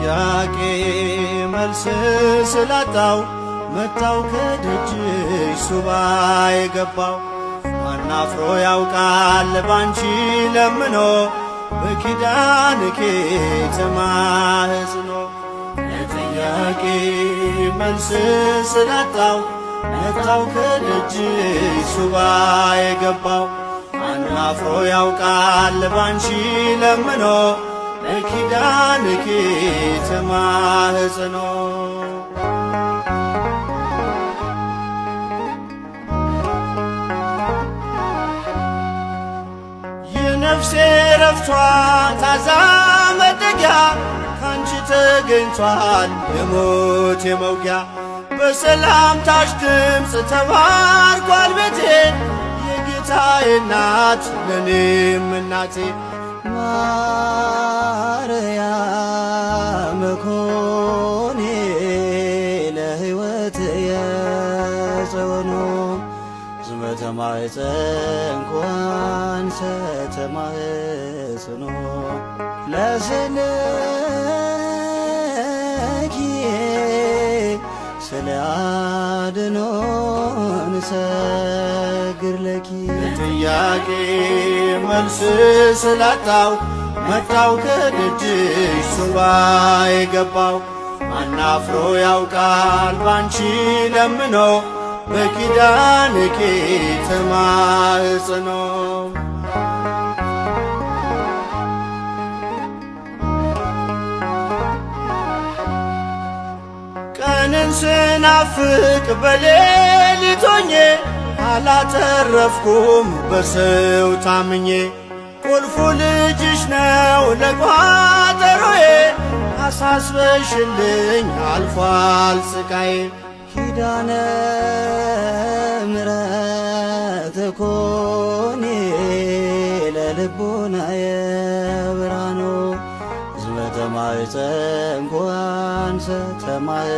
ለጥያቄ መልስ ስላጣው መጣው ከደጅሽ ሱባ የገባው። ማናፍሮ ያውቃል ባንቺ ለምኖ በኪዳንኪ ተማህጽኖ? ለጥያቄ መልስ ስላጣው መጣው ከደጅሽ ሱባ የገባው። ማናፍሮ ያውቃል ባንቺ ለምኖ በኪዳንኪ ተማህጽኖ? የነፍሴ ረፍቷ ታዛ መጠጊያ ካንቺ ተገኝቷል የሞት የመውጊያ። በሰላምታሽ ድምፅ ተባርኳል ቤቴ፣ የጌታዬ እናት ለእኔም እናቴ። ማርያም ኮኔ ለሕይወት የጽዮን ዝመተማኅፀንኩ ተማኅፅኖ ለስንኪ ስለ አድኖን ሰግር ለኪ። ለጥያቄ መልስ ስላጣው መጣው ከደጅሽ ሱባ የገባው። ማናፍሮ ያውቃል ባንቺ ለምኖ በኪዳንኪ ተማጽኖ? ቀንን ስናፍቅ በሌሊት ሆኜ አላተረፍኩም በሰው ታምኜ። ቁልፉ ልጅሽ ነው ለቋጠሮዬ፣ አሳስበሽልኝ አልፏል ስቃዬ። ኪዳነ ምሕረት ኮኔ ለልቡናየ ብርሃኖ ዝመተማኅፀንኩ አንሰ ተማኅ